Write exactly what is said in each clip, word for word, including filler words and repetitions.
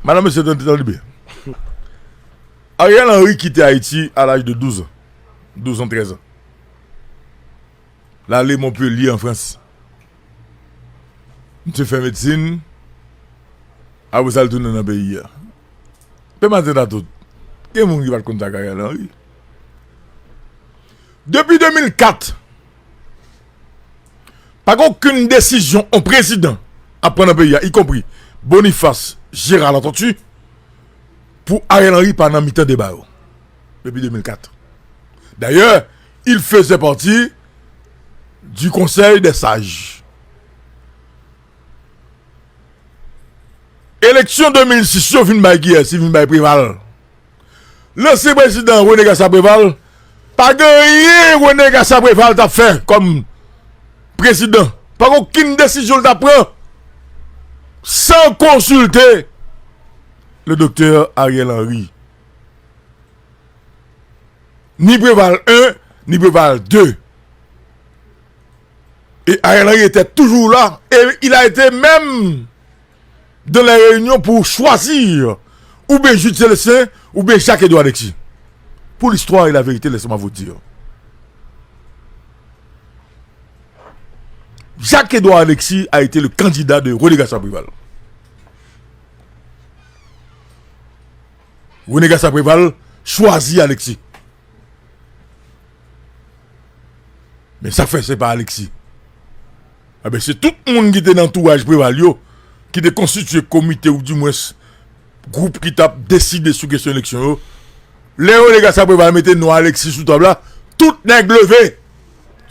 Madanm, mesye, tande, tande byen. Ariel Henry kite Ayiti a laj de douz an. Douz an, trèz an. L ale Montpellier, an Frans. Misye fè medsin. Apre sa, l tounen nan peyi a. Pè maten a tout. Gen moun ki pa t konn sa k Ariel Henry. Depi de mil kat, pa gen okenn desizyon yon prezidan ap pran nan peyi a, ikonpri Boniface Gérard Latortue, pou Ariel Henry pa nan mitan deba yo. Depi de mil kat. D'ailleurs, il faisait partie du Conseil des Sages. Eleksyon de mil sis yo vin bay kiyès? Li vin bay Préval. Lansyen prezidan René Gassa Préval, pa gen anyen René Gassa Préval t ap fè kòm prezidan. Pa gen okenn desizyon l t ap pran san konsilte le doktè Ariel Henry. Ni Préval en, ni Préval de. Et Ariel Henry était toujours là. Et il a été même dans les réunions pour choisir ou bien Jude Célestin ou bien Jacques Edouard Alexis. Pour l'histoire et la vérité, laissez-moi vous dire. Jacques Edouard Alexis a été le candidat de René Gassa Préval. René Gassa Préval chwazi Alexis. Men sa k fè se pa Alexis. Enben, se tout moun ki te nan antouraj Préval yo, ki te konstitye komite oudimwens gwoup ki t ap deside sou kesyon eleksyon yo. Lè René Gassa Préval mete non Alexis sou tab la, tout nèg leve.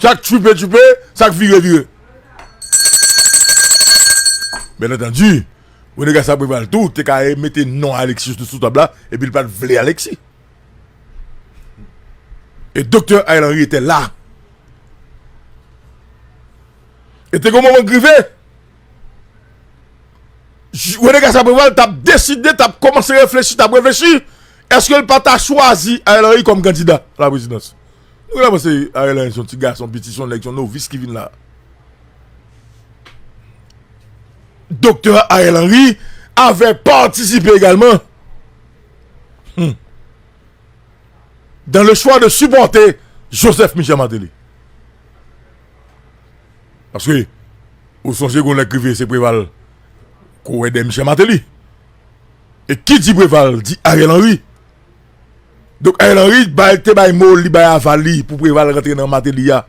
Sa k tchipe tchipe, sa k vire vire. Byen antandi, René Gassa Préval tou te ka mete non Alexis sou, sou tab la, epi l pa t vle Alexis. Et docteur Ariel Henry était là. E te gen yon moman k rive, René Gassa Préval t ap deside, t ap kòmanse reflechi, t ap reflechi, èske l pa ta chwazi Ariel Henry kòm kandida a la prezidans? Nou genlè panse Ariel Henry se yon ti gason piti, se yon nèg, se yon novis ki vin la. Docteur Ariel Henry avait participé également, hmm, dans le choix de supporter Joseph Michel Martelly. Paske, ou sonje gen yon lè k rive se Préval k wè dèyè Michel Martelly. E ki di Préval, di Ariel Henry. Donk Ariel Henry bay, te bay mo, li bay aval li pou Préval rantre nan Martelly a.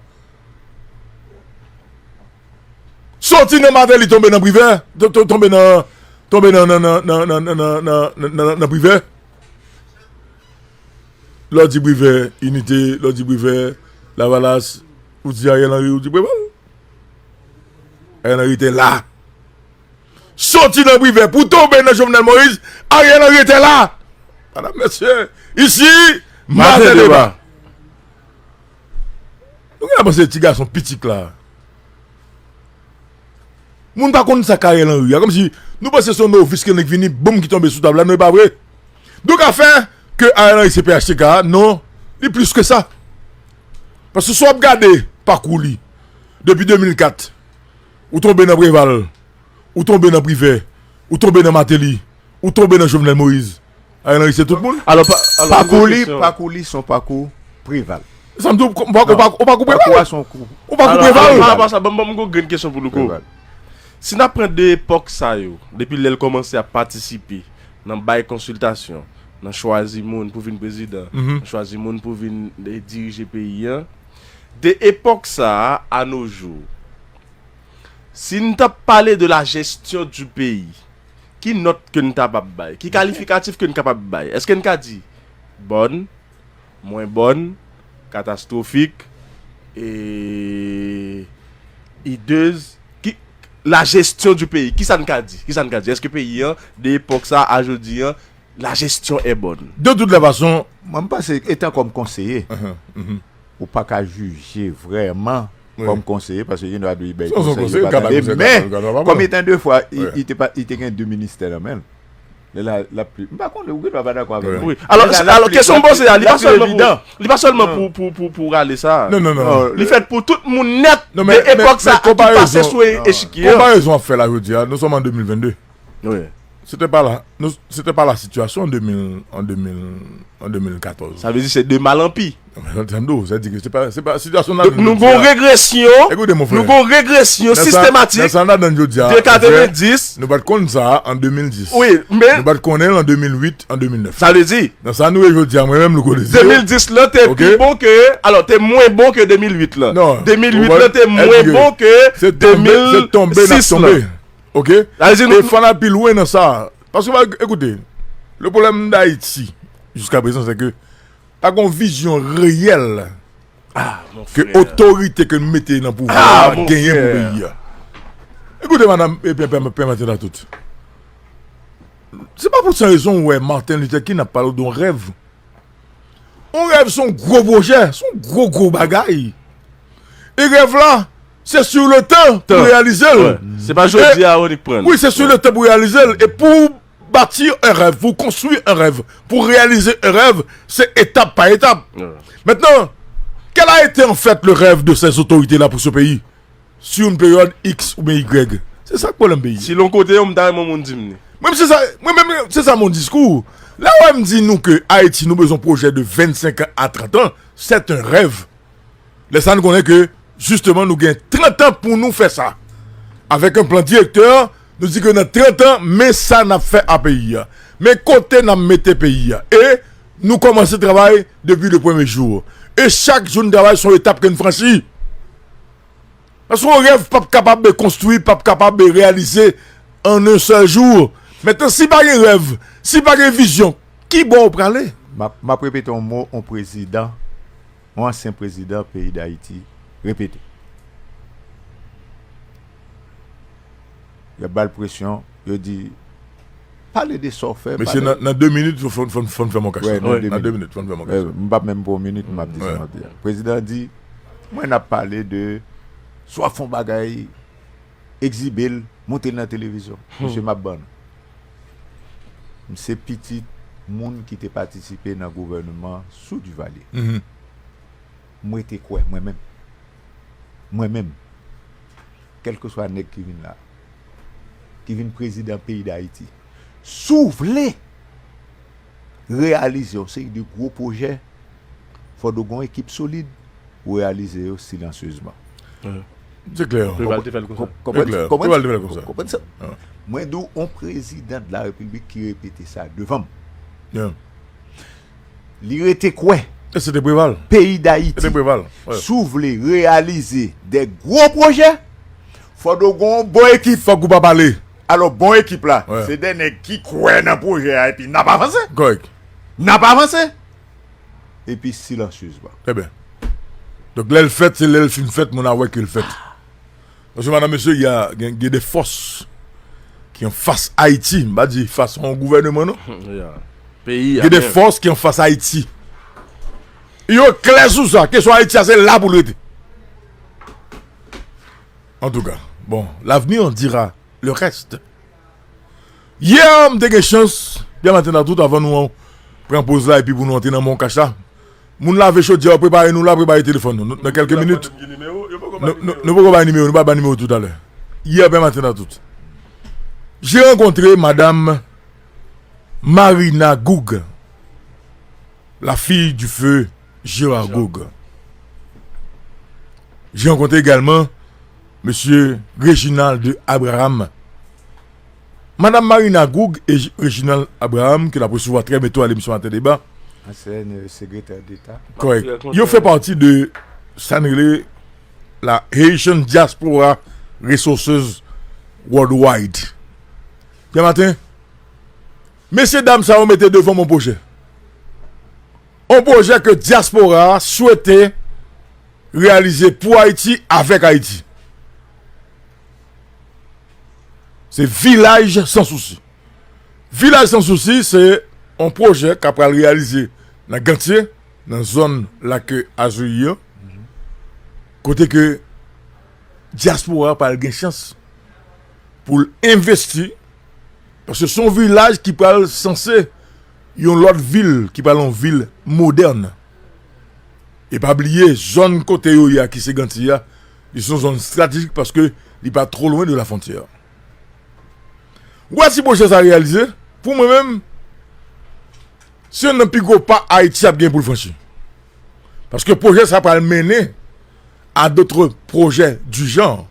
Soti nan Martelly, tonbe nan Privert, to-, to-, tonbe nan, tonbe nan, nan, nan Privert. Lè w di Privert, Inite, lè w di Privert, Lavalas, ou di Ariel Henry, ou di Préval. Ariel Henry te la. Soti nan Privert pou tonbe nan Jovenel Moïse, Ariel Henry te la. Madanm, mesye, isi, Maten Deba. Nou genlè panse ti gason piti la. Moun pa konn sa k Ariel Henry a. Kòmsi nou panse se yon novis ke nèg vini, boum, ki tonbe sou tab la. Non, e pa vre. Donk afè ke Ariel Henry se P H T K a, non, li plis ke sa. Paske si w ap gade pakou li, depi de mil kat, ou tonbe nan Préval, ou tonbe nan Privert, ou tonbe nan Martelly, ou tonbe nan Jovenel Moïse. Ariel Henry se tout moun. Alò, pa, alò, pakou li, kesyon. Pakou li se yon pakou Préval. Sa m di w, ou pa, ou pa, ou pa kou Préval. Pakou a se yon kou. Ou pa kou Préval. Alò, pa rapò a sa, ban m, ban m yon grenn kesyon pou Louko. Préval. Si n ap pran de epòk sa yo, depi lè l kòmanse ap patisipe nan bay konsiltasyon, nan chwazi moun pou vin prezidan, nan chwazi moun pou vin, eh, dirije peyi a, de epòk sa a, à nos jours, si n t ap pale de la gestion du pays, ki nòt ke n kapab bay? Ki kalifikatif ke n kapab bay? Èske n ka di bòn, mwen bòn, katastwofik, e, idez? Ki, la gestion du pays, kisa n ka di? Kisa n ka di? Èske peyi an, de epòk sa a jodi an, la gestion est bonne? De toutes les façons, mwen, m panse, etan kòm konseye, ou pa ka jije vrèman kòm konseye, paske gen dwa dwe bay konsèy, yo pa tande. Men, kòm etan de fwa, li te gen de ministè nan men l. Lè la, l ap pli, m pa konnen, ou gen dwa pa dakò avè m. Wi. Alò, alò, kesyon m poze a, li pa sèlman pou, li pa sèlman pou, pou, pou, pou rale sa. Non, non, non. Li fèt pou tout moun nèt de epòk sa a ki pase sou echikye an. Konparezon ap fè la jodi a, nous sommes en deux mille vingt-deux. Wi. C'était pas la, nous, c'était pas la situation en deux mille, en deux mille, en deux mille quatorze. Sa vle di se de mal an pi. Tande w, sa di ke se pa, se pa sitiyasyon nan. Nou gon regresyon. Ekoute, mon frè. Nou gon regresyon sistematik. Nan sa n ladan jodi a. De katrevenndis. Nou pa t konn sa an de mil dis. Wi, men. Nou pa t konnen l an de mil wit, an de mil nèf. Sa vle di. Nan sa nou ye jodi a, mwen menm, Louko Désiré. De mil dis lan te pi bon ke, alò, te mwen bon ke de mil wit lan. De mil wit lan te mwen bon ke de mil sis lan. Ok? E fò n al pi lwen nan sa. Paske, ekoute, le problème d'Haïti, jusqu'à présent, c'est que pa gen yon vizyon reyèl ke otorite ke n mete nan pouvwa a genyen pou peyi a. Ekoute, madanm, e pè, pè, pè Martin Latout. Se pa pou san rezon ou wè Martin Luther King ap pale w de yon rèv. Yon rèv se yon gwo pwojè, se yon gwo, gwo bagay. E rèv la, se sur le temps pou reyalize l. Se pa jodi a ou nik pran. Wi, se sur le temps pou reyalize l. E pou bâtir un rêve, pour construire un rêve, pour réaliser un rêve, c'est étape par étape. Maintenant, quel a été en fait le rêve de ces autorités-là pour ce pays sur une période X ou bien Y? Se sa k pwoblèm peyi. Si lon kote yo, m ta renmen moun di m li. Mwen, se sa, mwen menm, se sa mon diskou. Lè w wè m di nou ke Ayiti, nou bezwen pwojè de vennsenk an a trant an, c'est un rêve. Lè sa nou konnen ke, jisteman, nou gen trant an pou nou fè sa. Avec un plan directeur, nou di ke nan trant an, men sa n ap fè a peyi a. Men kote n ap mete peyi a. E nou kòmanse travay depi le premye jou. E chak jou n travay, se yon etap ke n franchi. Paske yon rèv p ap kapab konstwi, p ap kapab reyalize an un sèl jou. Mentnan, si pa gen rèv, si pa gen vizyon, ki bò w prale? M ap, m ap repete yon mo yon prezidan, yon ansyen prezidan peyi Dayiti repete. Y ap ba l presyon, yo di, pale de sa w fè. Mesye, nan de minit, fò n fè mon kach la. Nan de minit, fò n fè mon kach la. M p ap menm pran yon minit, m ap di sa m ap di a. Prezidan an di, mwen n ap pale de swa fè yon bagay, egzibe l, monte l nan televizyon. Mesye, m ap ban nou. M se pitit moun ki te patisipe nan gouvènman sou Duvalier. M rete kwè, mwen menm. Mwen menm. Kèlkeswa nèg ki vin la, ki vin prezidan peyi Dayiti, si w vle reyalize yon seri de gwo pwojè, fò w gen yon ekip solid pou reyalize yo silansyezman. Se klè. Preval te fè l konsa. Konprann sa? Mwen di w, yon prezidan de la repiblik ki repete sa devan m. Li rete kwè. E se te Preval. Peyi Dayiti. Se te Preval. Si w vle reyalize de gwo pwojè, fò w gen yon bon ekip. Fòk ou pa pale. Alò, bon ekip la, se de nèg ki kwè nan pwojè a epi n ap avanse. Kòrèk. N ap avanse. Epi silansyezman. Trè byen. Donk, lè l fèt, se lè l fin fèt, moun a wè ke l fèt. Paske, madanm, mesye, y a, gen, gen de fòs ki anfas Ayiti. M pa di fas yon gouvènman, non. Gen de fòs ki anfas Ayiti. Yo klè sou sa. Kesyon Ayiti a, se la pou l rete. Antouka, bon, l'avenir dira le reste. Yè, m te gen chans, Pierre Martin Latout, avan nou pran poz la epi pou nou antre nan mon kach la. Moun lave chodyè yo, prepare nou la, prepare telefòn nou. Nan kèlke minit, nou poko bay nimewo, nou pa bay nimewo toutalè. Yè, Pierre Martin Latout. J'ai rencontré madame Marina Goug, la fille du feu Gérard Goug. J'ai rencontré également monsieur Réginald Abraham. Madame Marina Goug et Réginald Abraham, ke n ap resevwa trè byento a lemisyon Maten Deba. Ansyen sekretè deta. Kòrèk. Yo fè pati de sa n rele la Haitian Diaspora Resources Worldwide. Pierre Martin, mesye dam sa yo mete devan m yon pwojè. Yon pwojè ke dyaspora a swete reyalize pou Ayiti, avèk Ayiti. Se Vilaj San Sousi. Vilaj San Sousi, se yon pwojè k ap pral reyalize nan Gantye, nan zòn Lake Azouye an, kote ke dyaspora a pral gen chans pou l envesti, paske se yon vilaj ki pral sanse yon lòt vil, ki pral yon vil modèn. E pa bliye, zòn kote yo ye a, ki se Gantye a, li se yon zòn estratejik paske li pa two lwen de la fwontyè. Ou wè si pwojè sa reyalize, pou mwen menm, se youn nan pi gwo pa Ayiti ap gen pou l franchi. Paske pwojè sa pral mennen à d'autres projets du genre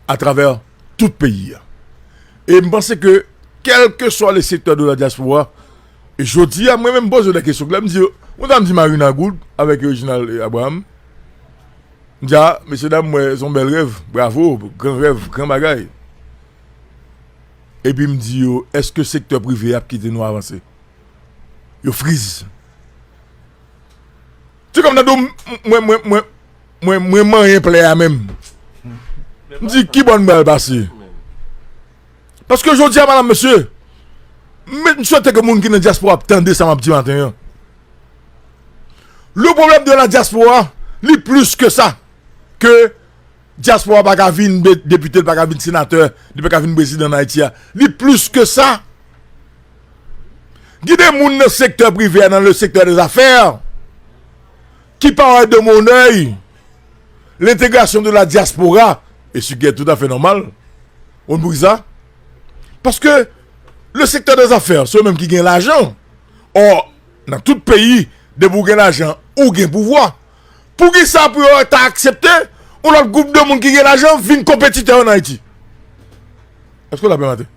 à travers tout peyi a. E m panse ke, quel que soit le secteur de la diaspora, e jodi a, mwen menm m poze de kesyon klè, m di yo, mwen ta m di Marina Gould avèk Reginald Abraham, m di, a, mesye dam, mwen, se yon bèl rèv, bravo, gran rèv, gran bagay. Epi m di yo, èske sektè prive ap kite nou avanse? Yo friz. Se kòm nan do mwen, mwen, mwen, mwen, mwen manyen plè a menm. M di, ki bò n pral pase? Paske jodi a, madam, mesye, m, m swete ke moun ki nan dyaspora ap tande sa m ap di maten an. Le problème de la diaspora, li plis ke sa. Ke dyaspora pa ka vin de-, depite, li pa ka vin senatè, li pa ka vin prezidan nan Ayiti a. Li plis ke sa. Gen de moun nan sektè prive a, dans le secteur des affaires, ki pa wè de bon oeil l'intégration de la diaspora, et ce qui est tout à fait normal. Ou konn poukisa? Paske le secteur des affaires, se yo menm ki gen lajan. Or, nan tout peyi, depi w gen lajan, ou gen pouvwa. Poukisa pou yo ta aksepte yon lòt gwoup de moun ki gen lajan vin konpetitè yo nan Ayiti? Èske w la, Pè Maten?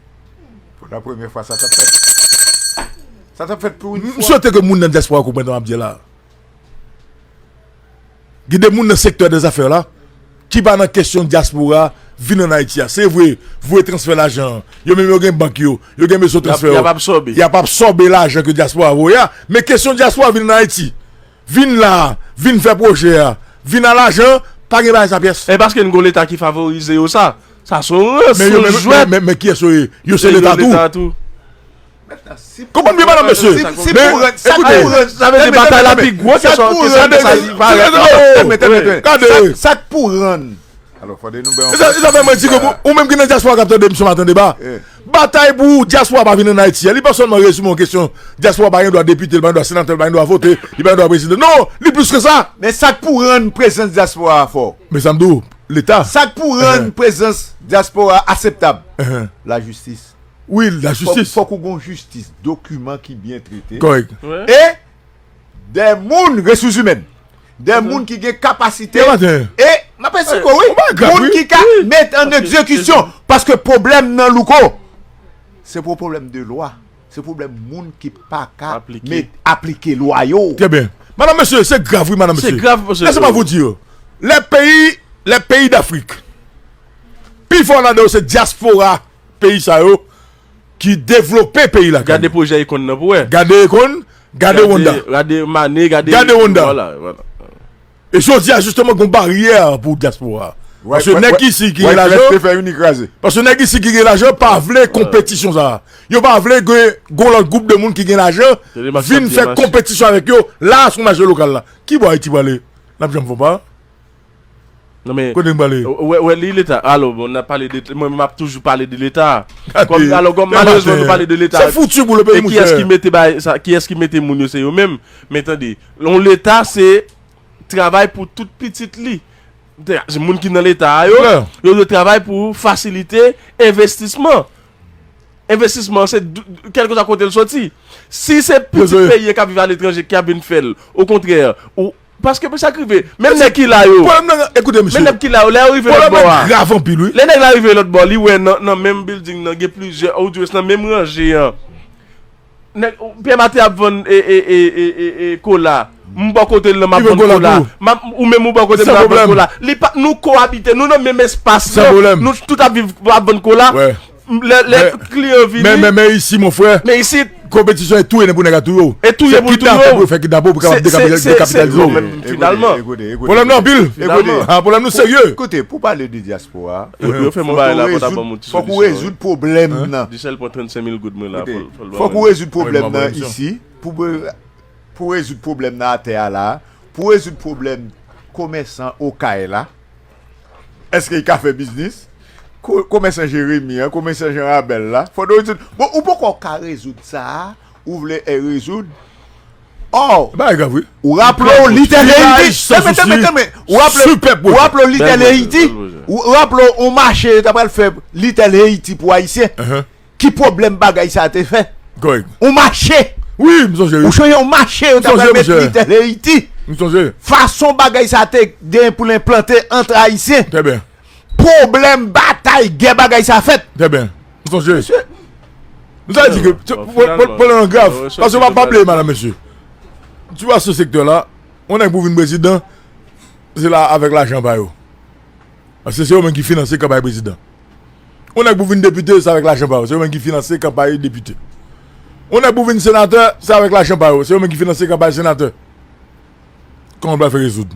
Pou la premyè fwa, sa t ap fèt. Sa t ap fèt pou yon fwa. M swete ke moun nan dyaspora konprann sa m ap di la. Gen de moun nan sektè dèzafè la ki pa nan kesyon dyaspora vin ann Ayiti a. Se vre, voye transfè lajan an. Yo menm yo gen bank yo, yo gen mezon transfè yo. Y ap absòbe. Y ap absòbe lajan ke dyaspora voye a. Men kesyon dyaspora vin ann Ayiti, vin la, vin fè pwojè a, vin a lajan, pa gen bagay sa pyès. E paske n gon Leta ki favorize yo sa. Sa se yon rans, se yon jwèt. Men, men, men kiyès yo ye? Yo se Leta tou. Konprann byen, madanm, mesye. Men, ekoute, sa vle di batay la pi gwo ke sa, ke sa, ke sa ki parèt la. Gade. Sa k pou rann. Alò, fòde nou bay yon... E sa, e sa fè mwen di ke ou menm ki nan dyaspora k ap tande misyon Maten Deba, batay pou dyaspora pa vin ann Ayiti a, li pa sèlman rezime yon kesyon dyaspora pa gen dwa depite, li pa gen dwa senatè, li pa gen dwa vote, li pa gen dwa prezidan. Non, li plis ke sa. Men sa k pou rann prezans dyaspora a fò. Men sa m di w, Leta. Sa k pou rann prezans dyaspora a akseptab. Lajistis. Wi, lajistis. Fòk, fòk ou gon jistis, dokiman ki byen trete. Kòrèk. E de moun, resous imèn. De moun ki gen kapasite. E m ap esplike w, wi. Moun ki ka met an egzekisyon. Paske pwoblèm nan, Louko, se pou pwoblèm de lwa. Se pwoblèm moun ki pa ka met, aplike lwa yo. Trè byen. Madanm, mesye, se grav, wi, madanm, mesye. Se grav, mesye. Laissez-moi vous dire, les pays, les pays d'Afrique, pifò ladan yo se dyaspora peyi sa yo ki devlope peyi la. Gade pwojè Akon nan pou wè. Gade Akon, gade Rwanda. Gade Mane, gade... Gade Rwanda. Vwala, vwala. E jodi a, jisteman, gon baryè pou dyaspora. Paske nèg isi ki gen lajan, paske nèg isi ki gen lajan pa vle konpetisyon sa. Yo pa vle gen, gon lòt gwoup de moun ki gen lajan vin fè konpetisyon avèk yo la sou mache lokal la. Ki bò Ayiti prale? N ap janm fè pa. Non, men, kote n prale? Wè, wè, li Leta. Alò, bon, n ap pale de, mwen, m ap toujou pale de Leta. Kòm, alò, kòm malerezman nou pale de Leta. Se fouti pou le peyi, monchè. E kiyès ki mete bagay sa, kiyès ki mete moun yo, se yo menm. Men tande, yon Leta se travay pou tout pitit li. Moun ki nan Leta a yo, yo dwe travay pou fasilite envestisman. Envestisman, se kèlkeswa kote l soti. Si se pitit peyi k ap viv aletranje ki ap vin fè l, okontrè, ou, paske sa k rive, menm nèg ki la yo, pwoblèm nan, ekoute, mesye, menm nèg ki la yo, lè yo rive lòt bò a, pwoblèm nan grav anpil, wi. Lè nèg la rive lòt bò, li wè nan, nan menm bilding nan, gen plizyè, ou di nan menm ranje an. Nèg, Pè Maten ap vann, e, e, e, e, e, e, kola. M bò kote l nan, m ap vann kola. Ou menm ou bò kote m nan, m ap vann kola. Li pa, nou koabite, nou nan menm espas nan. Nou tout ap viv, ap vann kola. Lè, lè kliyan vini. Men, men, men isi, mon frè. Men isi. Konpetisyon e touye pou nèg la touye w. E touye pou touye w. Fè kidnape w pou kapab dekapitalize w. Finalman. Pwoblèm nan anpil. Pwoblèm nou serye. Koute, pou pale de dyaspora, fòk ou rezoud pwoblèm nan. Fòk ou rezoud pwoblèm nan isi. Pou, pou rezoud pwoblèm nan atè a la, pou rezoud pwoblèm komèsan Okay la, èske li ka fè biznis? Ko-, komèsan Jeremi an, komèsan Jan Rabèl la, fòk nou rezoud. Bon, ou poko ka rezoud sa a, ou vle, eh, rezoud. Or, ou raple w Little Haiti. Tanmen, tanmen, tanmen. Ou raple w Little Haiti. Ou raple w on mache yo ta pral fè Little Haiti pou Ayisyen. Ki pwoblèm bagay sa te fè? Kòrèk. Yon mache. Wi, m sonje, wi. Ou sonje yon mache yo te pral met Little Haiti? M sonje. Fason bagay sa te gen pou l enplante ant Ayisyen. Trè byen. Pwoblèm, batay, gè bagay sa fèt. Trè byen. M sonje. Mesye. Nou sa di ke pwoblèm nan grav. Paske w pa bliye, madanm, mesye. Tu vois ce secteur-là, yon nèg pou vin prezidan, se la avèk lajan pa yo. Paske se yo menm ki finanse kanpay prezidan. Yon nèg pou vin depite, se avèk lajan pa yo. Se yo menm ki finanse kanpay depite. Yon nèg pou vin senatè, se avèk lajan pa yo. Se yo menm ki finanse kanpay senatè. Kòman w pral fè rezoud?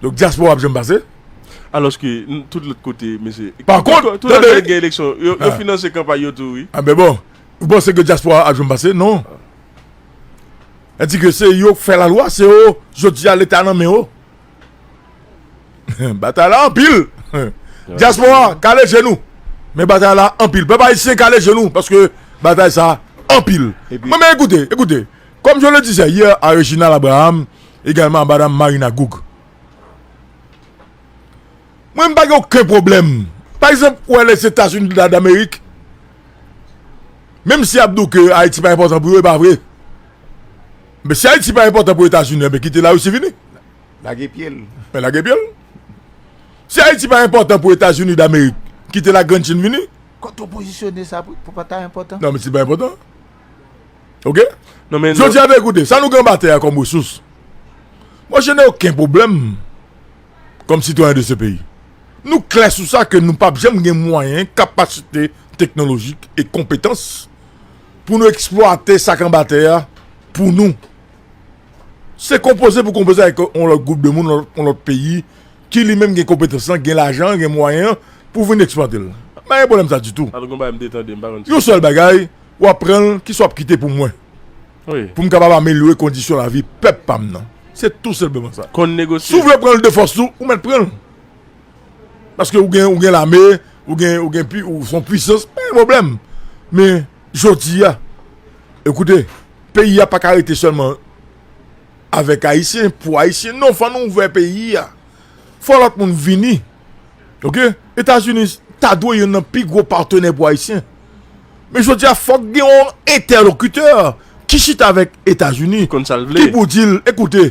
Donk, dyaspora ap janm pase? Alòske, n-, tout lòt kote, mesye. Pa kont, tout lòt kote gen eleksyon, yo, yo finanse kanpay yo tou, wi. A, ben bon, ou panse ke dyaspora ap janm pase? Non. Sa di ke se yo k fè lalwa, se yo, jodi a, Leta nan men yo. Batay la anpil. Dyaspora, kale je nou. Men batay la anpil. Pèp ayisyen, kale je nou, paske batay sa anpil. Mwen, men ekoute, ekoute. Comme je le disais hier à Reginald Abraham, également à Madame Marina Goug. Mwen, m pa gen okenn pwoblèm. Pa egzanp, ou wè Lèzetazini da-, Damerik, menm si y ap di w ke Ayiti pa enpòtan pou yo, e pa vre. Men si Ayiti pa enpòtan pou Etazini, enben kite Larisi vini. Lage pye l. Men lage pye l. Si Ayiti pa enpòtan pou Etazini Damerik, kite Lagrann Chin vini. Kote w pozisyone sa pou, pou pa ta enpòtan? Non, men si pa enpòtan. Oke? Non, men jodi a, ekoute, sa nou gen anba tè a kòm resous. Mwen, je n'ai okenn pwoblèm kòm sitwayen de ce pays. Nou klè sou sa ke nou p ap janm gen mwayen, kapasite teknolojik e konpetans pou nou eksplwate sa k anba tè a pou nou. Se konpoze pou konpoze avèk yon lòt gwoup de moun, yon lòt, yon lòt peyi, ki li menm gen konpetans lan, gen lajan, gen mwayen an pou vin eksplwate l. M pa gen pwoblèm sa ditou. Alò, gon bagay m te tande, m pa konn si yon sèl bagay, w ap pran l, kisa w ap kite pou mwen? Wi. Pou m kapab amelyore kondisyon lavi pèp pa m nan. Se tou senpleman sa. Konn negosye. Si w vle pran l de fòs tou, ou mèt pran l. Paske ou gen, ou gen lame, ou gen, ou gen pwi-, ou se yon pwisans, pa gen pwoblèm. Men, jodi a, ekoute, peyi a pa ka rete sèlman avèk Ayisyen, pou Ayisyen. Non, fò nou ouvè peyi a. Fò lòt moun vini. Oke? Etazini ta dwe youn nan pi gwo patnè pou Ayisyen. Men jodi a, fòk gen yon entèlokitè ki chita avèk Etazini, ki pou di l, ekoute,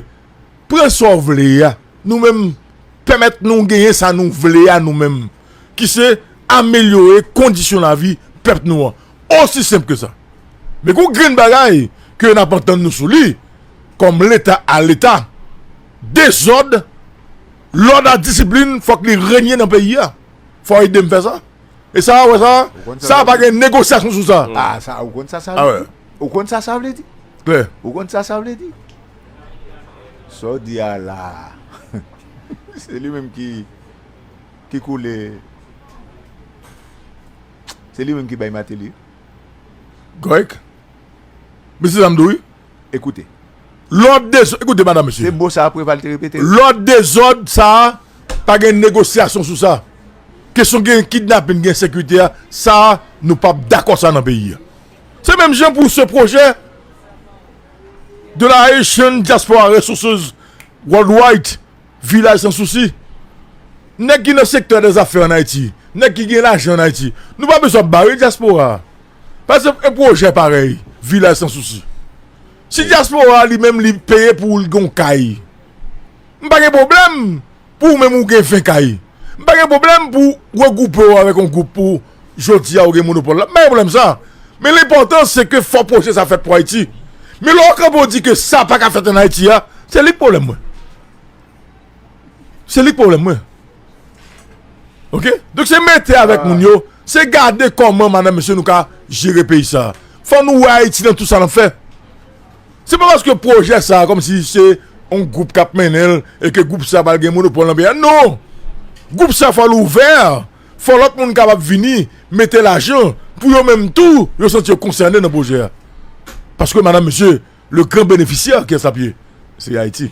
pran sa w vle a. Nou menm, pèmèt nou genyen sa nou vle a nou menm, ki se amelyore kondisyon lavi pèp nou an. Osi senp ke sa. Men gon grenn bagay ke n ap antann nou sou li, kòm Leta a Leta, dezòd, lòd a disiplin, fòk li renye nan peyi a. Fò w ede m fè sa. E sa, w wè sa, sa pa gen negosyasyon sou sa. A, sa, ou konn sa sa vle di? Ou konn sa sa vle di? Klè. Ou konn sa sa vle di? Sa w di a la, se li menm ki, ki koule, se li menm ki bay Mateli. Kòrèk. Men se sa m di w, wi. Ekoute. Lòd dezòd, ekoute, madanm, mesye. Se mo sa a Preval te repete. Lòd dezòd sa a, pa gen negosyasyon sou sa. Kesyon gen kidnapin, gen sekirite a, sa a, nou p ap dakò sa nan peyi a. Se menm jan pou se pwojè de la Haitian Diaspora Resources Worldwide, Vilaj San Sousi. Nèg ki nan sektè dèzafè ann Ayiti, nèg ki gen lajan ann Ayiti, nou pa bezwen ap bare dyaspora a. Pa egzanp, yon pwojè parèy Vilaj San Sousi. Si dyaspora a li menm li peye pou l gen yon kay, m pa gen pwoblèm pou ou menm ou gen ven kay. M pa gen pwoblèm pou regwoupe w avèk yon gwoup pou jodi a ou gen monopòl la. M pa gen pwoblèm sa. Men lenpòtan se ke fò pwojè sa fèt pou Ayiti. Men lè w kanpe w di ke sa pa ka fèt ann Ayiti a, se li k pwoblèm mwen. Se li k pwoblèm mwen. Oke? Donk, se mete avèk moun yo, se gade kòman, madanm, mesye, nou ka jere peyi sa a. Fò nou wè Ayiti nan tout sa n ap fè. Se pa paske pwojè sa a, kòmsi se yon gwoup k ap mennen l, e ke gwoup sa a pral gen monopòl nan peyi a. Non! Gwoup sa a, fò l ouvè. Fò lòt moun kapab vini, mete lajan, pou yo menm tou, yo santi yo konsène nan pwojè a. Paske, madanm, mesye, le gran benefisyè, kiyès l ap ye? Se Ayiti.